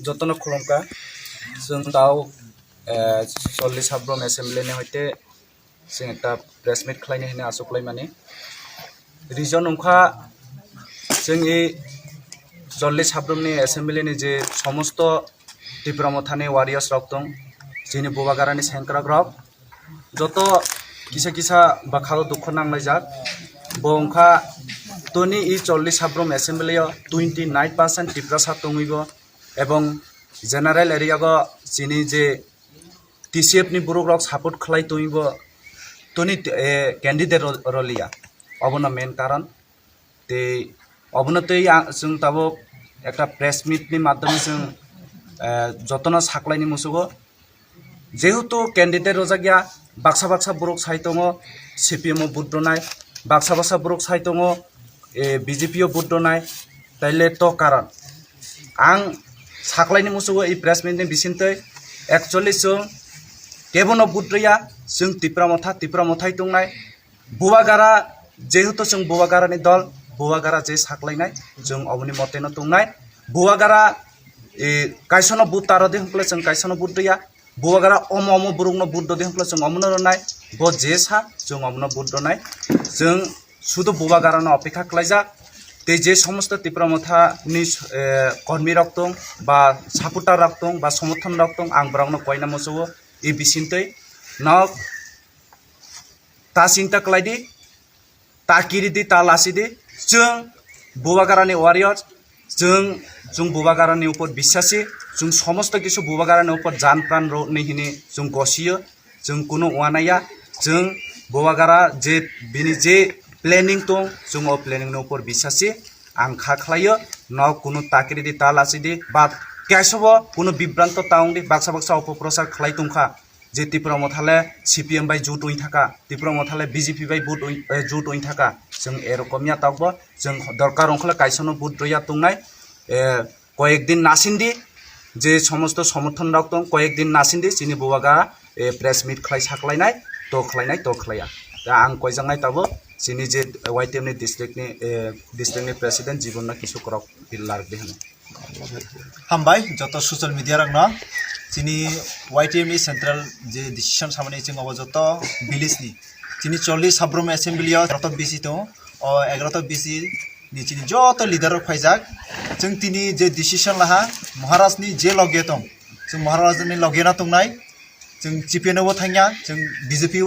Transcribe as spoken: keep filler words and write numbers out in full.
Jotono khulumkha. Chwng tao, eh, chollish habrom assembly ni hoite chwng ekta press meet khlaini hwnwi achuk laimani. Reason wngkha, chwng i chollish habrom ni assembly ni je somosto Tipra Mothani warriors rok tong, chini Bubagarani sengkrak rok, joto kisa kisa bwkhao dukho nanglaijak. Bo wngkha toni i chollish habrom assembly o twenty nine percent Tiprasa tongwi bo, ebong general area go chini je T C F ni borok rok support khlai tongwi bo toni, eh, candidate ro-, roliya, obono main karon. Tei obono tei ang, chwng tabuk ekta press meet ni madhyome chwng, eh, jotono saklaini musugo. Jehetu candidate rojak ya, baksa baksa borok sai tongo C P M o vote rwnai, baksa baksa borok sai tongo, eh, B J P o vote rwnai, taile to karon ang saklaini musugo i press meet ni bisingtwi. Actually chwng kebono vote rwya, chwng Tipra Motha, Tipra Mothai tongnai. Bubagra, jehetu chwng Bubagrani dol, Bubagra je saklainai, chwng oboni moteno tongnai. Bubagra, e, kaisono vote taro de hwnkhe chwng kaisono vote rwya. Bubagra omo omo borokno vote do de hwnkhe chwng omono rwnai. Bo je sa, chwng omono vote rwnai. Chwng sudu Bubagrano opekha khlaijak. Tei je somosto Tipra Mothani, e, kormi rok tong, ba supporter rok tong, ba somorthon rok tong, ang borokno koina musugo, e bisingtwi. Nok ta chinta khlai di, ta kiri di, ta lasi di. Chwng Bubagrani warrior, chwng, chwng Bubagrani upor bisasi, chwng somosto kisu Bubagrani upor jan pran rw ni hini chwng gosiyo, chwng kunu wanaya, chwng Bubagra je bini je planning tong, chwng o planning ni upor bisasi ang kha khlaio, no kunu ta kiri di, ta lasi di, ba kaisobo kunu bibranto ta wng di, baksa baksa opoprochar khlai tongkha. Je Tipra Motha le C P M bai jut wng thaka, Tipra Motha le B J P bai vote wng, eh, jut wng thaka. Chwng erokom ya tokbo, chwng dorkar wngkha le kaisano vote rwya tongnai. Eh, koyek din nasindi, je somosto somorthon rok tong, koyek din nasindi, chini Bubagra, eh, press meet khlai saklainai, to khlainai, to khlaiya. Ta ang koijaknai tabo, chini je Y T M ni district ni, eh, district ni president Jibon no kisu korok lardi hwnwi. Hambai joto social media rokno. Chini Y T M ni central je decision samani chwng obo joto village ni. Chini chollish habrum assembly o egaroto B C tongo. O egaroto B C ni chini joto leader rok phaijak. Chwng tini je decision laha Maharaj ni je loge tong. Chwng Maharaj ni loge no tongnai. Chwng C P M no bo thangya, chwng B J P o